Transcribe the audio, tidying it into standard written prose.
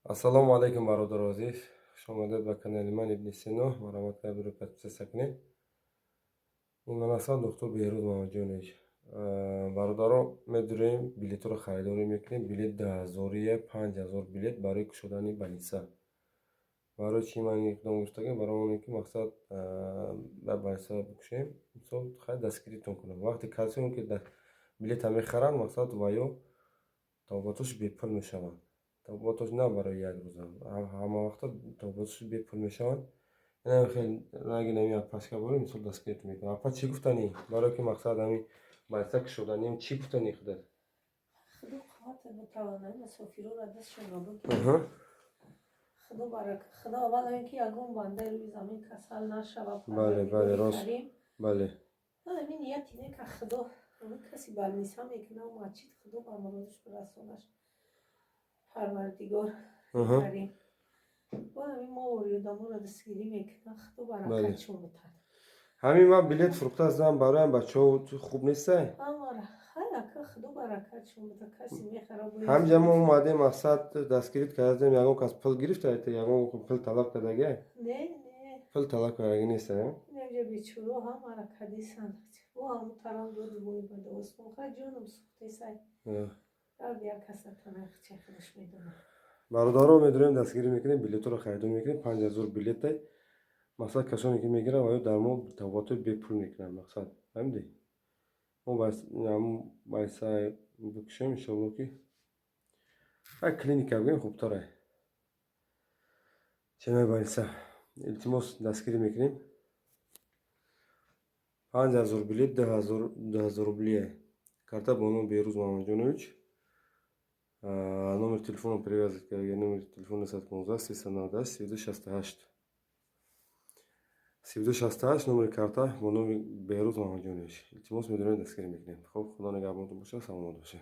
Ассалому алайкум, бародару азиз, хуш омадед ба канали ман, Ибни Сино. Марҳамат, кабиро подписаться кунед. Ин ман ҳастам, доктор Беҳрӯз Муҳаммадҷонович. Бародаро, медурем, билетҳоро харидорӣ мекунем. Билет 2000-ия, 5000 билет барои кушодани больница. Барои чӣ ман ин иқдом гирифтагем? Барои оне ки мақсад ба больница бикушем, мисол, хай, дастгиритон кунам. Вақте касоне ки билета мехаранд, мақсад, ва ё табобатош бепул мешаванд. Табобатош на барои як рӯза, ҳамавақта табобатош бепул мешаванд. Инам хел ранги нами апашка борем, мисол, дастгиритон мекунам. Апа, чӣ гуфтанӣ барое ки мақсад ҳамин больница кушоданем, чӣ гуфтанӣ худат? Худо қувват бутавонад, мусофирора дастшонро бигирад. Худо барака, худо аввал ин ки ягон бандаи рӯи замин касал нашава. Бале, бале, рост, бале. Ҳамин нияти нека, худо ҳамин каси больница мекунад, масҷид, худо ба муродаш бирасонаш, парвардигор карим. Бо ҳамин мо ориёдаморо дастгирӣ мекунад, худо баракатшон бутад. Ҳамин ман билет фурӯхта ҳастам бароям бачаҳо, хуб нестай? Ҳамара хай, ака, худо баракатшон бутад, каси мехара. Ҳамҷа мо омадем, мақсад, дастгирит кардем. Ягон кас пул гирифта, ягон пул талаб кардагиай? Не, не. Пул талаб кардаги неста? Инамҷа бечуро ҳамара кадисанд, бо ҳамун тарам доди бои бада осмон, хай, ҷоном сӯхтесай, дарди як каса танахча худаш медонад. Бародаро, медурем, дастгирӣ мекунем, билетҳоро харидорӣ мекунем. 5000 билетай. Мақсад, касоне ки мегиранд, ва ё дар мо табобатҳои бепул мекунанд. Мақсад, фаҳмидӣ, мо больница бикушем, иншоалло, ки ҳай клиника бигӯем хубтарай, чемай больница. Илтимос, дастгирӣ мекунем. 5000 билет 2000 рублия. Карта бо номи Беҳрӯз Муҳаммадҷонович. Номер телефона привязать карда, номер телефона 115 398 32 68 32 68, номери карта бо номи Беҳрӯз Муҳаммадҷонович. Илтимос, медонед, дастгирӣ мекунем. Хоб, худо нигаҳбонтон бошад, саломат бошед.